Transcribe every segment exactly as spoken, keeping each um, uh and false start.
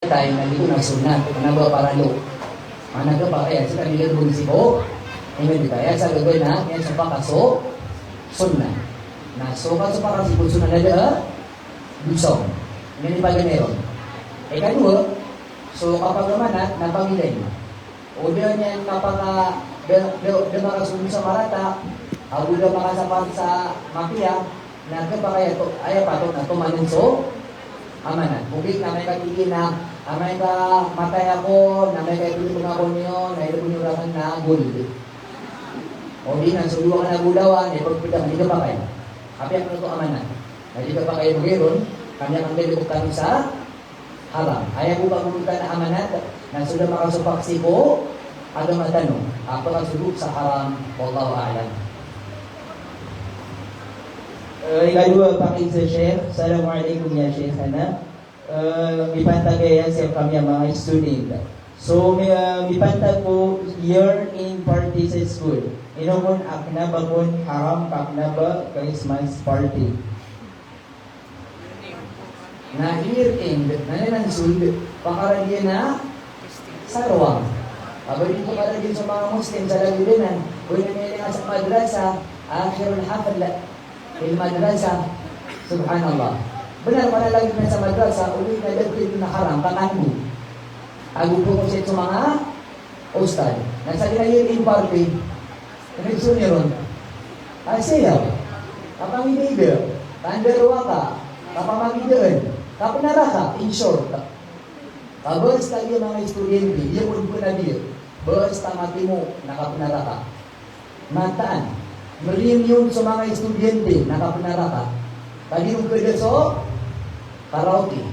Tayo na dito na sunnat, na ba paralo. Mana ka pa kaya sila nila dun si ko. Inged ka ya sa gagawin na, yan sa pakaso, sunnat. Na so ka so pakaso sunnat na da, dusong. Inged pa ganero. Ikadowa, so kapag amanat, na pangilay. O da niyan kapaka-, da, da, da makasubok sa marata, ago da makasapat sa mapiya, na kepakay a to, aya patot na tomanen so amanat. Ogaid na amay ka tig iyan a, amay ka matay ako, na amay ka ipelebeng ako niyo, na ilebeng iyo raken na gold. O di na so dowa aken a golawan, ipegpeda ka, di kepakay. Apiya pen oto amanat. Na di kepakay a begi ron, kami akan galebek kami sa haram. Aya bo pagolotan a amanat, na so da makasopak sii ko agama tano a pekasodog sa haram. Wallahu a'lam. Eh, ikadowa, pakay sa Sheikh. Assalamu alaikum ya Sheikhana. Eh, mipantag aya sii kami a manga student. So, mi-, eh, mipantag ko year-end party sa school. Ino kon a kena ba kon haram ka kena ba Christmas party? Na year-end, na niyan sold, pakaradiyan a sarwang. Aba di pakaradiyan so manga Muslim sa lagid anan, o ino na niyan sa madrasa, akhirul hafl fil madrasa. Subhanallah. Benar, mana lagid anan sa madrasa, o ino na lagid anan na haram, kakan bo. Ago pokot sii so manga ustad. Na sa kena year-end party, ano i so niyan ron? Kasayaw. Kapangida-ida. Kandarowaka. Kapamangidaan. Kapenaraka. In short. Ka basta giya manga estudyante, giya pon penabi. Basta matimo na kapenaraka. Mataan, meriyon-iyon so manga estudyante na kapenaraka. Ka di ron keda so karaoke.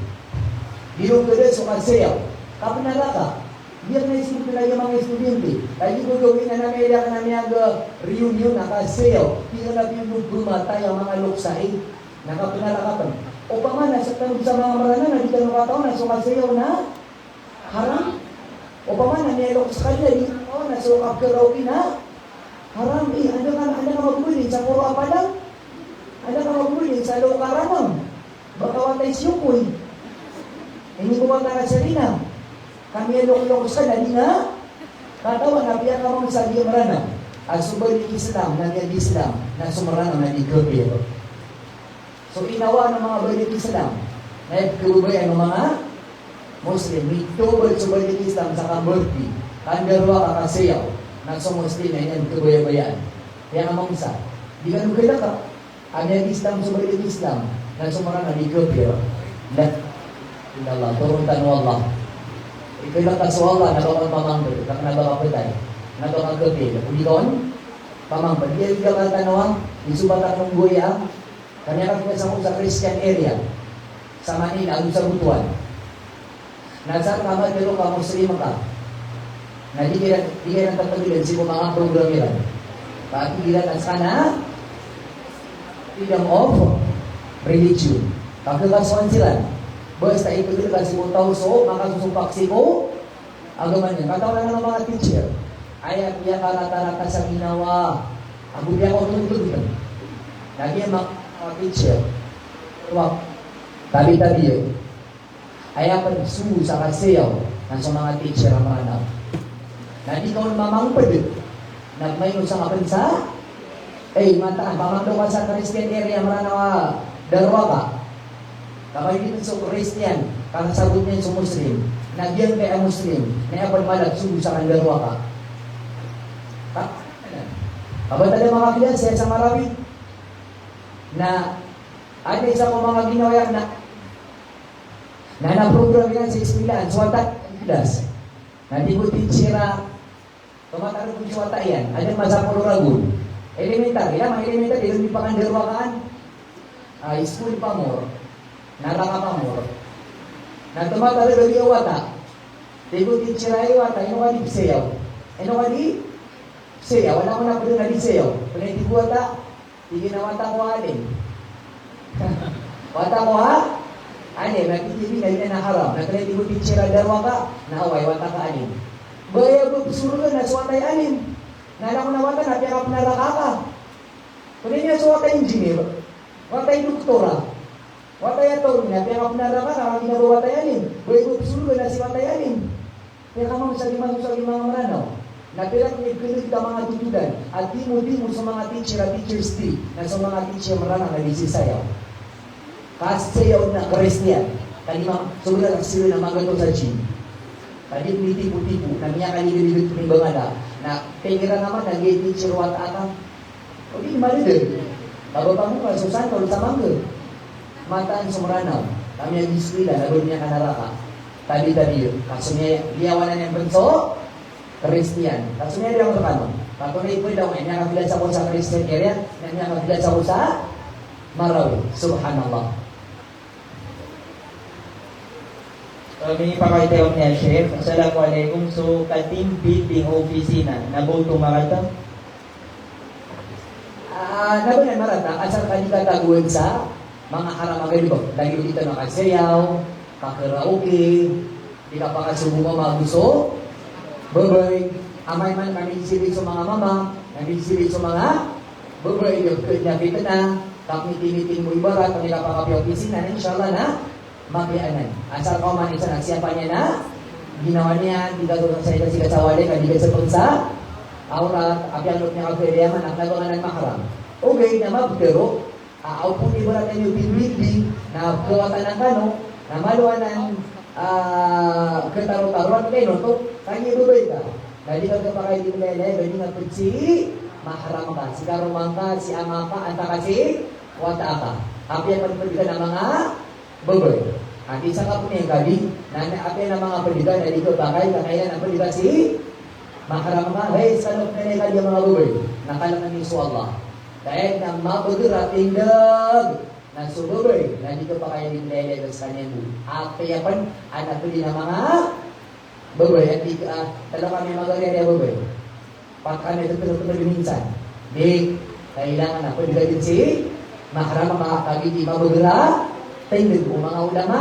Di ron keda so kasayaw. Kapenaraka. Di ron na isip kena iya manga estudyante. Ka di ron gawii na miyada ka na miyag-reunion na kasayaw. Di ron na piyo pematay a manga lokes ai. Na kapenaraka pen. Opama na sa tano sa manga Meranaw na di tano katawan na so kasayaw na haram. Opama na miyaloks ka di, di, o, na so kapkaraoke na haram, i, anda ka, anda ka magbeli sa Poro Apadang? Anda ka magbeli sa Loka Ranam? Ba ka wata i Siyokoy. Ini ko wata na sa Rina. Ka miyalokloks ka na di nga katawan, na piyakamaon sa di Meranaw a so balik Islam na miyag-Islam, na so Meranaw na di kapir. So inawaan o manga balik Islam na aya pkhababayaan o manga Muslim, mitobad so balik Islam sa kamberti, kandarowaka, kasayaw, na so Muslim na aya niyan pkhabayabayaan. Kaya nga mangsa, di kano khalaka a miyag-Islam so balik Islam, na so Meranaw di kapir. La ilaha illallah, toron tano o Allah. Ikhalak ka so Allah na ba ka on pamangped, na kena ba ka petay, na ba ka kapir, o di ka on pamangped. Di, di ka tano a, di so batak nunggoya, Kami a kapikasangkot sa Christian area sa Manila, ago sa Butuan. Na sa ka matero ka Muslim ka, na di ka iran, di ka iran tategelan sii ko manga program iran. Ka tig iran a seka na freedom of religion. Ka kekasoan siran. Basta itegel ka sii ko taw so makasosopak sii ko agama niyan. Katawan anan o manga teacher. Aya piyakaratarata sa ginawa. Ago piyakaontotol iyan. Lagid a manga teacher. Wak. Tabi-tabi. Aya pen so sa kasayaw na so manga teacher a Meranaw. Na di ka on mamangped. Na pemaino sa kapen sa Ay, mataan, pamangdo ka sa Christian area, Meranaw a darowaka. Kapag di pen so Christian, kasasabot niyan so Muslim. Na giyangkaya Muslim, na aya pen malag so sa kandarowaka. Ka-, kabat a da makakilala saya sa Marawi. Na, aya isa ko manga ginawa iyan na, na, na program iyan sa eskwelahan, so wata, class. Na di ko teacher a Tomatarog so wata iyan, adn a masapolo ragon. Elementary, aya man elementary, di ron di pakandarowakaan. Ah, school pamor. Na raka pamor. Na tomatarog a giya wata. Tig o teacher a, "Ay wata, ino ka di psayaw? Ino ka di psayaw? Wala ko na pd na di sayaw." Pd na tig o wata, Tig iyan a wata ko a alim. Wata ko a alim, na tig iyan a giyanan na haram. Na kna tig o teacher a darowaka, na oway, wata ka alim. Ba aya ba psorga na so wata i alim. Na langon a wata na piyakapnaraka ka. Kna iyan so wata i engineer, wata i doktora. Wata i Attorney na piyakapnaraka na kagina bo wata i Alim. Ba ibo psologan na si wata i Alim. Piyakaman sa lima, sa lima nga Mranaw. Na pira kami kndg ka manga totodan a timo-timo so manga teacher a teacher Steve na so manga teacher Mranaw na di sisayaw. Ka sisayaw na Kristiyan. Ka di ma-, so bnar a sisayaw na magatos a gym. Ka di pn di tipo-tipo na miyakaligaligad pn i bangala. Na pinggiran aman na giya i teacher wata aka. O di, malideg. Kababang ko, so sangkol sa mangga. Mataan so Mranaw. Kami a di skwila, na ba niyan kanaraka. Tabi-tabi, ka so niyan, liyawanan iyan pn so Kristiyan. Ka so niyan, liyawanan rkano. Ka tonay pn daw, miyakagilas ako sa Kristiyan, kaya, miyakagilas ako sa Marawi. Subhanallah. Kami pakay tayo niya, Sheikh. Assalamu alaikum. So, ka team building o opisina, na ba oto marata? Ah, na ba niyan marata? Asar ka di katagoan sa manga haram a galbk. Lagid o di tano kasayaw, kakaraoke, di kapakasogo mama ago so babay. Amay man kami sibig so manga mama, kami sibig so manga babay, di kapakapitna, kapmiting-miting mo ibarat, kami kapakapiya opisina, inshallah na, mapiya anan. Asar ka oman isa na siyapa niyan na ginawa niyan, di ka doon sa ika, sika sa wali, ka di ka sa pagsa, awrat, apiya lok niya ka pwede yaman, na knabangan na mahram. Ogaid na mabtero, a, aw pn ibarat niyo team building, na kawatan anan kano, na malo anan, ah, kataro-taroan kano oto, kaya babay ka. Na di ka kapakay di mlele, ba di nga pd si mahram ka, si karoma ngka, si ama ka, antaa ka si wata aka. Apiya pn pd ka na manga babay. Ati sa kapn iyan ka di, na, na apiya na manga pd ka na di kapakay, ka kailangan pd ka si mahram ka, hay, sa lok na ka di manga babay. Na kalk niyo so Allah. Kaya na mabagr a tindg na so babay, na di kapakay di mlele, basta niyan bo. Apiya pn, anak ko di na manga babay, ati, ah, talaga kami magari a babay. Pakanan ito, ito, ito, minsan. Di, kailangan na pd ka dn si mahram ka, kagiya di mabagr a tindg o manga ulama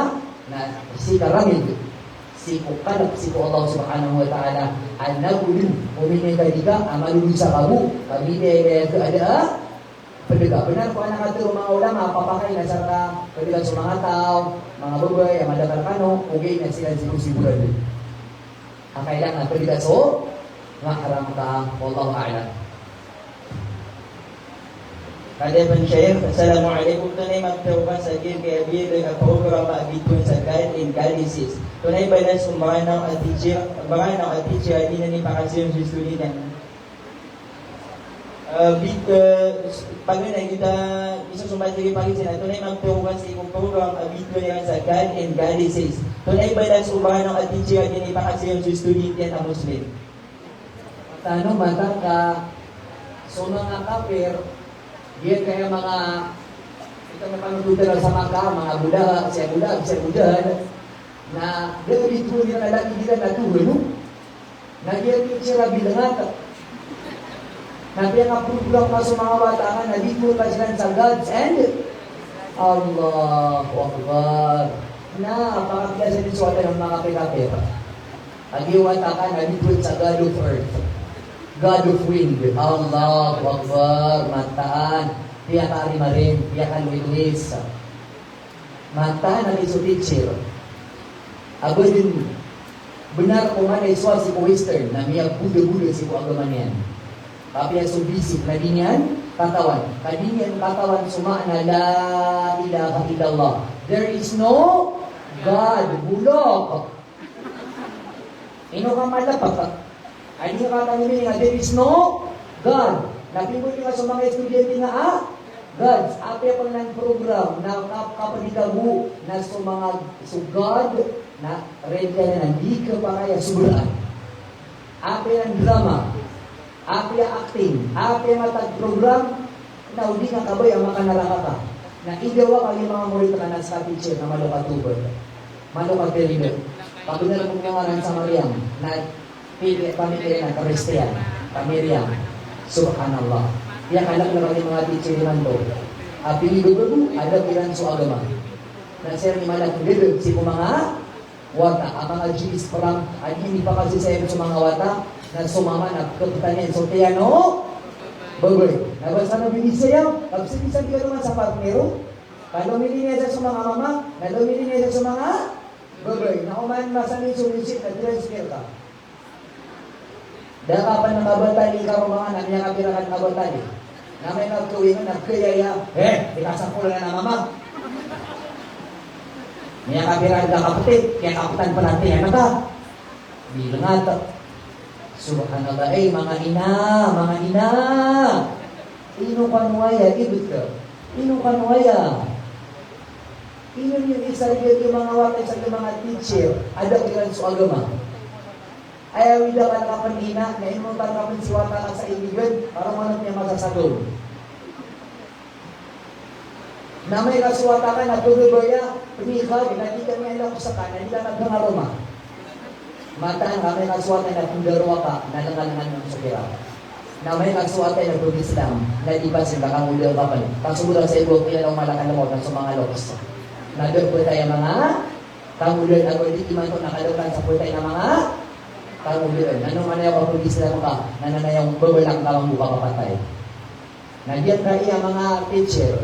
na sii ka ramig, sii ko kalk, sii ko Allah Subhanahu wa Ta'ala. Anak ko dn, ominay ka di ka, a malolosa ka bo, kagiya di, di, di, ada, pd ka. Bnar ko anak a tero o manga ulama, a papakay na sa ka, pd ka so manga taw, manga babay, a madakl kano, ogaid na sii ka sibor-siboran. A kailangan pd ka so mahram ka, wallahu a'lam. Kada pn Sheikh, assalamu alaikum. Tonaa i maptharo ka sa giyangkaya biyaloy a program a bitowan sa God and Goddesses? Tonaa i balas o Mranaw a teacher, Mranaw a teacher a di niyan pakasiyon so student iyan? Eh, bit-, eh, s-, paganay kita, isa so mbaling pagisin, antonaa i maptharo ka sii ko program a bitowan iran sa God and Goddesses? Antonaa i balas o Mranaw a teacher a di niyan pakasiyon so student iyan a Muslim? Tano mataan ka so manga kapir, giyangkaya manga, ito na panotodan sa Makkah, manga Abu Lahab, si Abu Lahab, si Abu Jahal, na giyangkaya bitowan iran a lagid iran na tohan, no? Na giya teacher a bilngat. Na piyakaprogram ka so manga wata ka na di ko ka siran sa gods and Allahu Akbar. Na pakapiya sa di so wata na manga kapekapek. A giya wata ka na di ko sa God of earth, God of wind. Allahu Akbar. Mataan. Piyakaarimarim, piyakaluwiluwis. Mataan a di so teacher a ba dn bnar ko manay so a sii ko Western na miyabodaboda sii ko agama niyan. Kapiya so basic na di niyan katawan. Ka di niyan katawan so maana la ilaha illallah. There is no God. Bolok. Ino ka malapata? Adi nga katawan ini nga there is no God. Na pimboy nga so manga estudyante nga, ah, gods. Apiya pn nan program na kap-, kapadi ka bo na so manga, so God na relihiyon na di kapakay a sobraan. Apiya nan drama. Apiya acting, apiya matag program, na o di nga kabaya makanaraka ka. Na idawa ka i manga morit ka na ska teacher na malo ka tobad. Malo ka tiriga. Kabnar ko ngaran sa Mariam, na pili, pamikir iyan a Kristiyan, ka Miriam. Subhanallah. Iyan kalk na pati manga teacher imanto. A pili babago, adn iran so agama. Na siran i mala ko dede, sii ko manga wata, a manga Jewish prank, a di niyan pakasisayang so manga wata, na so mama na kaptaniyan so tiyan o babay. Na basta na binisayaw, kabsibisang di ka naman sa partner o. Ka lomiliniya sa so manga mama, na lomiliniya sa so manga babay. Na oman masami so music na transfer ka. Da ka pn kabatali ka roo manga na miyakapira ka kabatali. Na amay ka gawii na kiyaya, eh, di ka sakola na mama. Miyakapira ka kapti, kiyakaptan pn a tiyan ka. Bilang ata. Subhanallah, eh, manga ina, manga ina. Ino kano aya, ibet ka. Ino kano aya. Ino niyo isa giya manga wata, isa giya manga teacher, a da kiran so agama. Aya wida ka na kapn ina, na ino ka na kapn si wata ka sa inigan, parang manok niya masasagol. Na amay ka so wata ka na pagabaya, pnikag, na di ka niyan na kusaka, na di ka na pangaroma. Mataan ka amay ka so wata na pndarowa ka, na lengalengan so kira. Na amay ka so wata na pag-Islam, na di pasin ka kangolawla ka pn. Kasogoran sa ibo, kiyalaw malakal mo, na so manga loks. Na da ptay a manga kangolawla, ago di imanto na kadaw ka sa ptay na manga kangolawla. Na ino man aya kapag-Islam ka, na ino man aya babalang ka mambo ka kapatay. Na giyangkaya manga teacher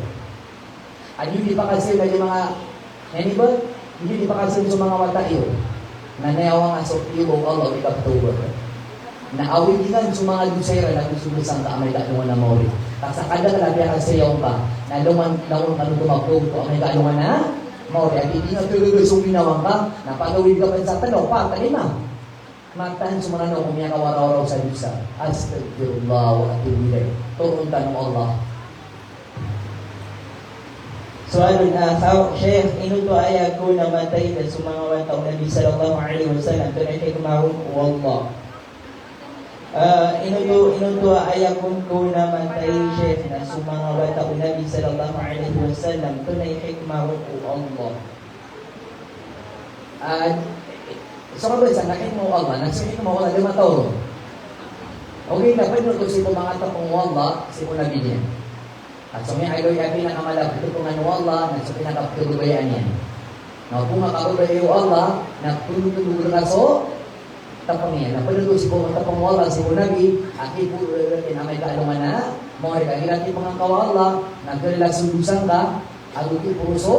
a di niyo di pakasn a di manga, na ini ba, di niyo di pakasn so manga wata iyo. Na nayawa nga so iyo bo Allah di kaptawbat. Na awid iyan so manga dosa iran na dosa-dosa ngka amay ka alongan a maori. Ka sa kadakl a piyakasaya ngka, na alongan, na alongan kano oto maptawbat amay ka alongan a maori. A di niyan kagaga so ginawa ngka, na pagawid ka pn sa tlo, pat, lima. Mataan so manga ino ko miyakawarawaraw sa dosa. Astaghfirullah wa atubu ilaih. Toron tano o Allah. Soal, ah, sa-, Sheikh, ino oto aya kon a matay da so manga wata o Nabi sallallahu alaihi wasallam, antonaa i hikmah ron o Allah? Ah, ino oto, ino oto aya kon, kon a matay, Sheikh, na so manga wata o Nabi sallallahu alaihi wasallam, antonaa i hikmah ron o Allah? Ah, so kabasa na hikmah o Allah, na so hikmah o Allah, di mataw ron. Okay, na pd oto sii ko manga tapang o Allah, sii ko Nabi niyan. Ka so miyaaloy a pinakamala a ptapngan o Allah, na so pinakapkababayaan iyan. Na opama ka babaya o Allah, na ptototol ka so tapang iyan. Na pd oto sii ko tapang o Allah, sii ko Nabi, a kiporo, eh, amay ka alongan a maori, ka igira tipangan ka o Allah, na kalala so dosa ngka, ago kiporo so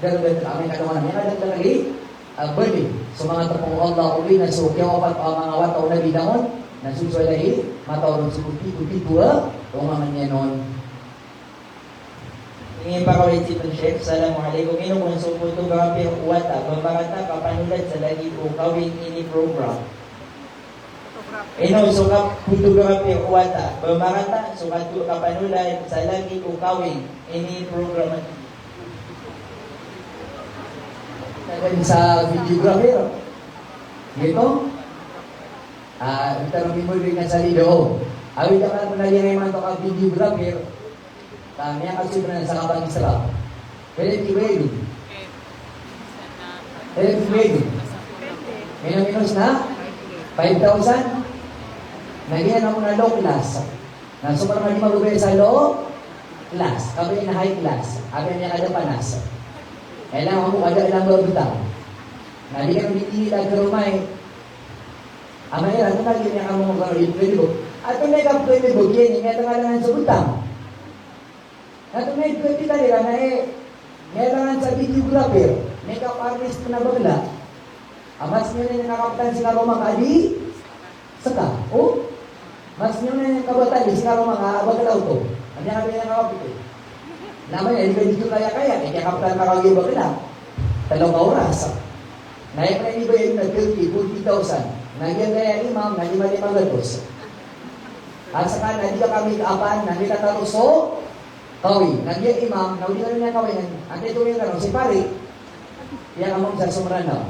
darajat ngka amay ka alongan a maori. Kadakl a, ah, bali so manga tapang o Allah, odi na so kiyawapat a manga wata o Nabi na on, na so, so da i mataw ron sii ko pito, pito, ah, o manga niyan on. Ingipakawit sii pn, Sheikh. Assalamu alaikum. Ino kon so photographer o wata ba marata a kapanolad sa lagid o Kawing ini program? Ino so ka-, photographer o wata ba marata so kato-, kapanolad sa lagid o Kawing ini program? Sa videographer. Giyoto? Ah, taro mimoli na sa lido. Awid a ka na pnaliyan imanto ka videographer. Ka miyakasoy pn sa kapag-Isra. Pwede ki pwede. Pwede ki pwede. Mino-minus na five thousand. Na giyanan mambo na low class. Na so manga di mababaya sa low class, kabaya na high class. Apiya miyakada panas. Kailangan mambo kada ilang babtang. Na di kano di, di lagi karoma i. Amay iran, antonaa i miyakamomoto a pwede bo? Antonaa i kapwede bo, kiyani, miyatangalangan so btang. Na antonaa i pwede taliran na, eh, miyatangalangan sa videographer, miyakaparis pn a bakla. A mas niyan na kakaptan sii karoma ka di ska. O? Mas niyan na kabatali sii karoma ka bakla oto. Aya ka di na kakaptan. Na amay na di ka di kaya-kaya, eh, kiyakaptan ka kagiya bakla. Tlo ka oras. Na aya pn a inibayad na thirty, forty thousand. Na giyangkaya imam na lima, lima gatos. Asa ka na di ka kami kaapan, na di ka taro so Kawing. Na giya imam na o di kano niyan kawingan, antaa i tawag kano, si pari. Iya ka mambo sa Somranaw.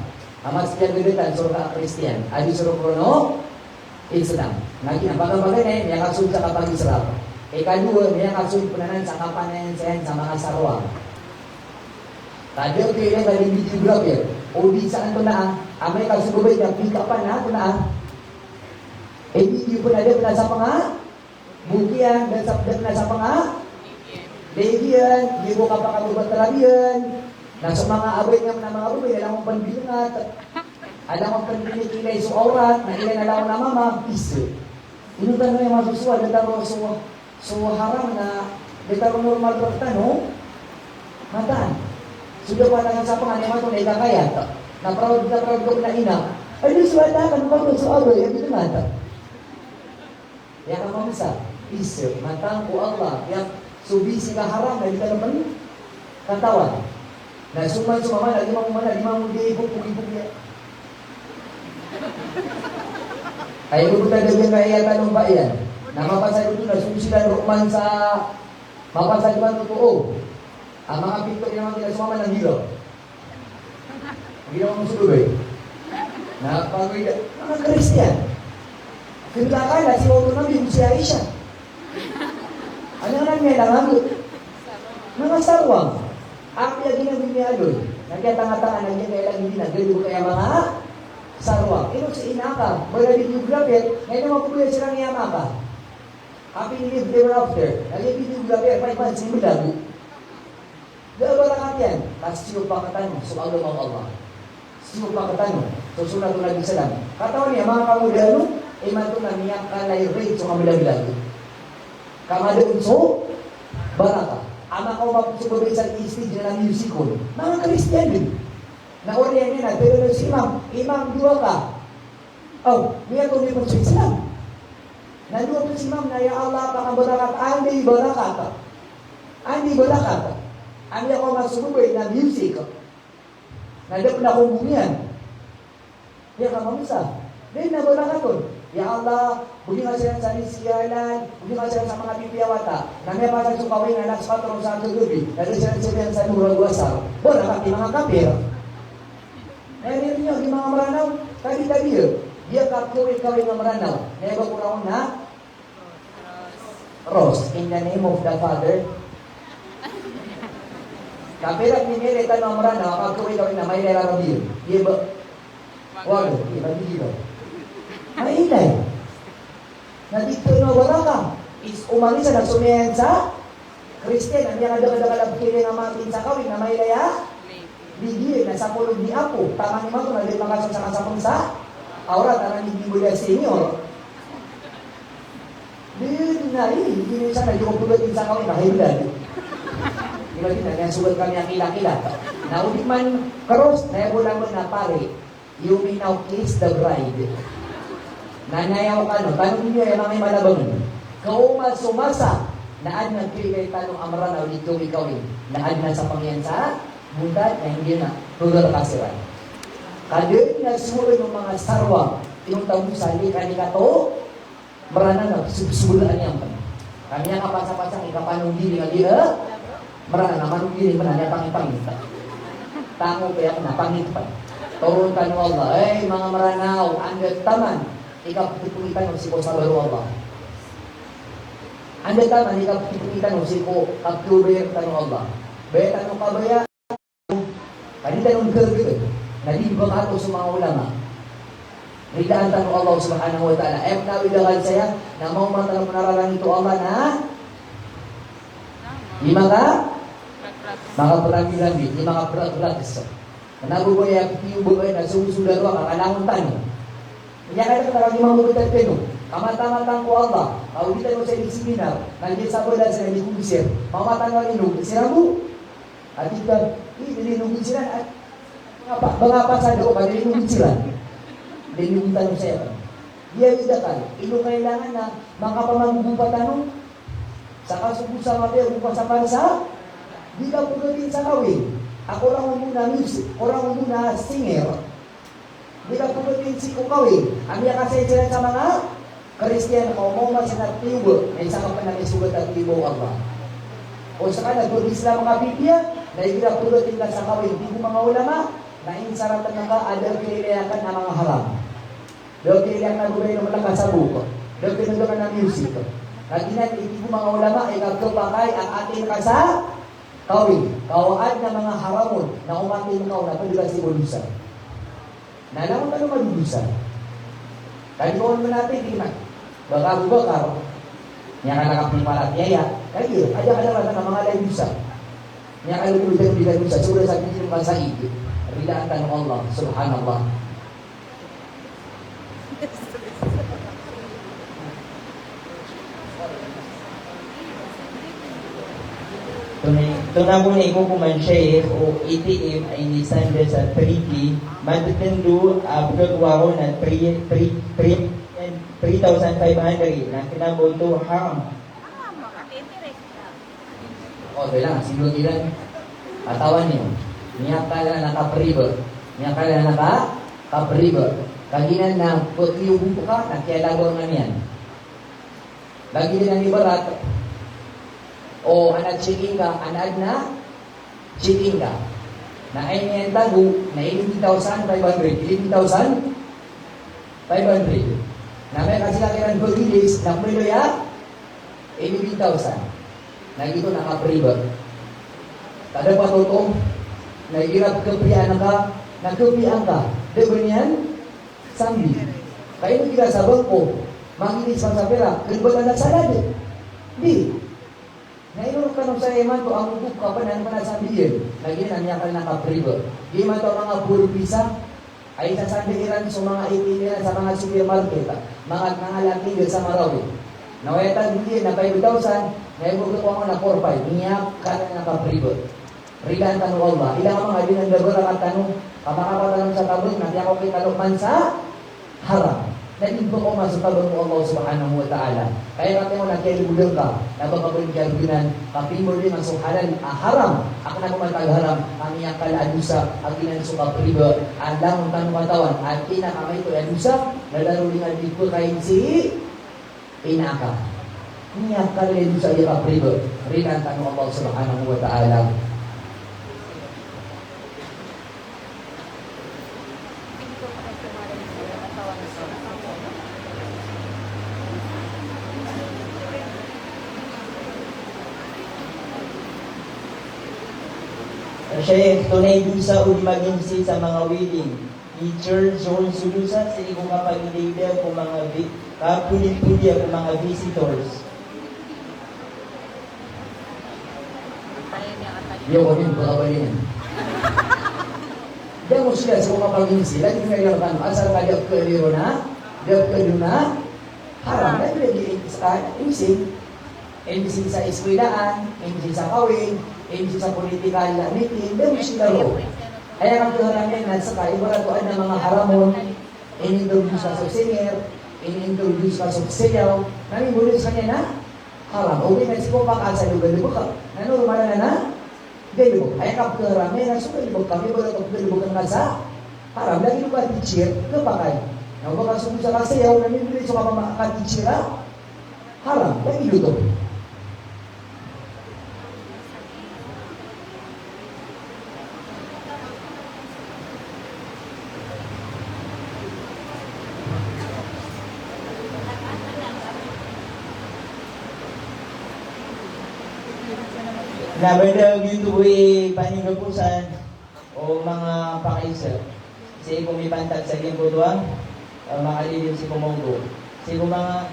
A mas kiyagdatan so rka a Kristiyan, a di so rk ron o Islam. Na giya, baga-baga na iyan, miyakasold sa kapag-Isra. Ikadowa, miyakasold pn anan sa kapanayansayan sa manga saroang. Ka da a kailangan a videographer. O di sa antonaa, amay ka so babay na pick-upan na antonaa. E, video pn a da pn a sa panga Bukian, da sa, da na sa panga, da iyan, di bo kapakababa tarabiyan. Na so manga abay nga, na manga abay, alangon pn bilangat. Alangon pn kinikilay so awrat, na iyan alangon a mama, piso. Ino tano aya masosowa, da tano so, so haram na, da tano normal rktano. Mataan. So da ko a tanan sa pangani mato na ikakayat. Na proud, na proud ko na ina. Ay, di so wata kan ko so abay, ay, di mata. Aya ka mamsa, isa, mataan ko Allah, aya so bisi ka haram na di ka naman katawan. Na so man, so mama na di mambo, mana di mambo di ipok, ipok, ipok, ya. Ay, ibubutan da giyangkaya talomba iyan. Na mapasad oto na so siran roo man sa, mapasad man oto, o. A manga pito iyan man kina so mama na giro. Ginawa mo sa Dubai. Na pag-, mga Kristiyan. Kailangan na si Oto Nabi, si Aisha. Ano nga lang niya lang, mga sarwang. Apiya ginawa niya doon. Nagyatanga-tanga na niya kaya lang hindi na, ganun kaya mga sarwang. Ino si Inaka, wala videographer, ngayon naman po ba sila niya maka? Happily live ever after. Lagi videographer, five months, hindi lago. Da a barakat iyan, ka siyopak tano so agama o Allah. Siyopak tano so sunnah o Nabi sallam. Katawan iyan, manga kamodalan, imanto na miyakalay rate so kamalaglag. Kamadaan so barakat. A makaoma pn so babay sa stage na music on. Manga Kristiyan dn. Na oriyan iyan na, pero si Imam, Imam, dowa ka. Aw, miyato niyo pn so Islam. Na dowa pn si Imam na, "Ya Allah, pakabarakat, anda i barakat? Anda i barakat?" Anda ko masugubay na music. Na da pn ako mbongiyan. Aya ka mamsa. Da dn a barakat on. Ya Allah, bgi nga siran sa misiyalan, bgi nga siran sa manga pipiya wata. Na miyapasad so kawing na alas kwatro sa gagabi. Na da siran siyalan sa Nura Guasar. Barakat i manga kapir. Aya niyo, di manga Mranaw, tadi-tadi, di a kapkawikawing a Mranaw. Na aya ba ko raon na? Rose, in the name of the Father. Kapira ni miyari tano a Mranaw, kapkawikawing na mailay a Rabi. Di ba? Walo, di ba? Di ba? Mailay. Na di tano a barakat. Is, oman i isa na somiyan sa Kristiyan, na miyakadakadakal a bkiri nga matin sa kawing na mailay a ligi, na sapolo di apo, tangan imanto na di makaso sa kasapon sa awrat, tangan i di bo di a senior. Di na, i, di na isa na di ko pulot in sa kawing na high blood. Di ba di na, kaya sugat kami ang kila-kila. Na o di man cross, na aya bo laman na pari. You may now kiss the bride. Na nayaw kano, tanong niyo aya manga i Malabangen. Kaoma so masa na adn a giraw tano a Mranaw di kawikawing. Na adn a sapang iyan sa bondad, na hindi na, tutor ka siran. Ka da dn a sogoon o manga sarwang, inonta bo sa lika-lika to, Mranaw na, sub-, subra niyan pn. Ka miyakapasapasang i kapanonggiring a di, eh? Mranaw na, manonggiring pn a miyapangit-pangit. Tango pn a pangit pn. Toron tano o Allah. Ey, manga Mranaw, anda taman i kapdpngit tano sii ko sabar o Allah. Anda taman i kapdpngit tano sii ko kapdobayaan tano o Allah. Baya tano kabaya Ka di tano mkhaagad, na di ba kato so manga ulama. Ridaan tano o Allah subhanahu wa ta'ala. Aya pn a awid akal saya, na maoma tano pn a rarangit o Allah na di maka, makaprangirangir, di makapragprags. Kna o ba aya ptiyoba na so, so darwa ka kalangon tano. Aya ka da kna ka di mambo khatano. Ka mataan-mataan ko Allah, ka o di tano sa seminar, na di sa bala sa di concert. Maoma tano a linog, siran bo. Ati ka, i, linog siran, a, manga pa-, manga pasad o, ka linog siran. Linog tano saya. Di aya di dakal, ino kailangan na makapamagogopa tano. Sa kasogo sa mabaya, o pasapar sa, di ka pkhatin sa kawing. A korang on bo na music, korang on bo na singer. Di ka pkhatin sii ko kawing a miyakasaya siran sa manga Kristiyan, ka o maoma siran a tiyoba, na isa ka pn a misogat a tiyoba o Allah. O ska na pag-Islam ka pipiya, na igira pkhatin ka sa kawing, tig o manga ulama, na insaratn ka a da a kiyailay akn a manga haram. Da a kiyailay akn a babay na mala ka sabok. Da a kiyailay akn a music. Na giyanan i tig o manga ulama, i kapakay a atin ka sa kawing, ka o adn a manga haram on, na o matin ka on, na pd ka sii ko dosa. Na langon tano madodosa. Ka di ka on manatig, di na. Baka Abu Bakar, niyan ka nakapnipalatiyaya. Ka di, aya ka da rata na manga lay dosa. Niyan ka lagid o di ka dosa, sobra sa pidi ng kasaig. Ridaan tano o Allah, subhanallah. Tunay, Tonaa kon i kokoman, Sheikh, o A T M a inisanda sa three K, matitendo a pkhakowa ron na three, three, three, three thousand five hundred, na kna ba oto haram? O, bilang, singgo kiran. Katawan iyo. Miyakala na kapriba. Miyakala na ka, kapriba. Kagiya na pkhiyogo ka, na kiyalagoan ka niyan. Lagid iyan a ibarat o, ana checking ka, ana adn a checking ka. Na aya niyan tago na eleven thousand five hundred, eleven thousand five hundred. Na amay ka sii kiran pagilid na pmilo iya eleven thousand. Na giyoto na kapriba. Kada patoto na igira pkhapiyaan ka, na khapiyaan ka, da ba niyan sambi. Ka ino igira sa bangko, mangilid sa sapira, kna ba tano salad? Di. Na ino rkano sa imanto a mogop ka pn a pn a sambi iyan? Na giyanan a miyakala na kapriba. Giya imanto a manga purpisa a isasanda iran so manga A T M iran sa manga supermarket, manga, manga laking sa Marawi. Na aya tago iyan na five thousand, na aya bo pkhakowa on na four five. Miyakala na kapriba. Rilaan tano o Allah. Ilay ka manga di na da barakat tano, ka makakowa tano sa tabang, na piyakowa tano man sa haram. Na di pkaoma so tabang o Allah subhanahu wa ta'ala. Ka aya katii on na kiyalbodn ka, na ba ka ba di kiyalbodn, ka pimbolong ka so halal a haram, a kna ko matag haram, ka miyakala a dosa, a giyanan so kapriba, a langon tano katawan, a kna ka maito a dosa, na lalo lingad di pkain si ina ka. Miyakala a dosa a kapriba, rilaan tano o Allah subhanahu wa ta'ala. Sheikh, antonaa i dosa o di mag-M C sa manga wedding? I-charge on so dosa sii ko kapagidaidaa ko manga vi-, kapodipodia ko manga visitors. Iyo, kami, baka ba niyan. Da mo sii sa kapag-M C, lagid iyan a iran, asal ka da pkhaadn a, da pkhaadn a haram, lagid iyan sa M C. M C sa eskwelaan, M C sa kawing, M C sa political meeting, da mo sii roo. Aya kaharam iyan na ska, ibarat o adn a manga haram on, inintroduce ka so singer, inintroduce ka so sayaw, na mimbolong skaniyan na haram. Ogaid na sii ko pakaasal o galbk, na normal anan a galbk. Aya kapkharam iyan na so galbk ka, ibarat o galbk ka sa haram, lagid o ka-teacher, khapakay. Na o ba ka so dosa ka sayaw, na mimbolong so kapama-, ka-teacher a haram, lagid oto. Na ba da giyoto bo i paninggaposan o manga pakaisa sii ko mipantag sa giyangkoto a, eh, manga lilin sii ko mawdu. Sii ko manga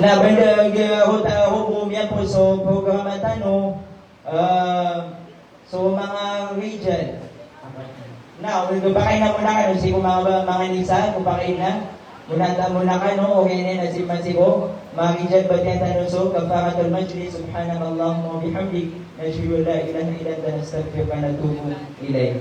Na ba da giya rota roo bo miyapos so programa tano, eh, so manga rijal. Na, o, khapakay na mona kano sii ko manga, manga nisa, khapakay na mona, mona kano, okay na, na sii man sii ko manga rijal, batiya tano so kafaratul majlis, subhanakallahumma wa bihamdik, nashhadu an la ilaha illa anta, nastaghfiruka wa natubu ilaik.